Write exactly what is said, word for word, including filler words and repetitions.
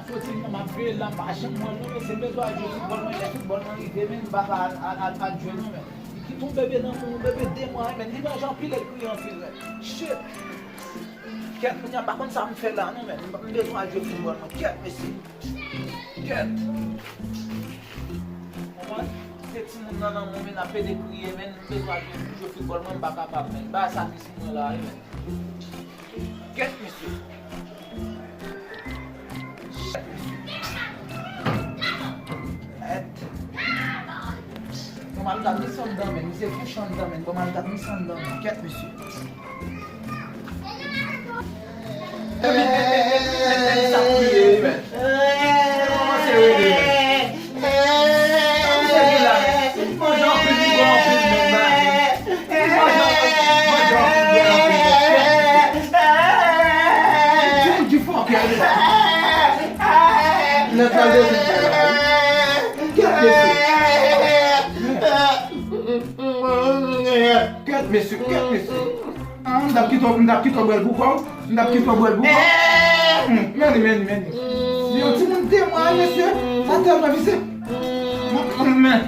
Fò di m nan m ap veye la, m pa janm wè l non, mesye, m bezwen al jwe foutbòl mwen, lè foutbòl mwen rive, men m pa ka al, al, al, al jwe non, men. Li kite yon bebe nan men, yon bebe de mwa, men li manje anpil, li kriye anpil, men. Shit! Kèt, kounye a m pa konn sa m fè la non, men. M bezwen al jwe foutbòl mwen. Kèt, mesye. Kèt. Konprann? Se timoun nan nan mwen, men ap pede kriye, men. M bezwen al jwe, jwe foutbòl mwen, m pa kapab, men. Bagay sa tris pou mwen la, wi, men. Kèt, mesye. Kèt, mesye. Kèt. Bon, m al gad misye anndan, men. Misye kouche anndan, men. Bon, m al gad misye anndan, men. Kèt, mesye. Epi, epi, epi, epi, epi, sa kriye, men. Kòmanse rele, men. Sa misye gen la, men. Li manje anpil, li bwè anpil, men, ba. Li manje anpil, manje anpil, bwè anpil, men. Kèt. Ti moun ki fòkè, men. Nèg la, yo vin fè la, wi. Kèt, mesye. Kèt, mesye, kèt, mesye. Ah, m t ap kite w, m t ap kite w bwè l pou kò w. M t ap kite w bwè l pou kò w. Hmm, men li, men li, men li. Li yon timoun de mwa, mesye. Sa tèlman vise. Men, men.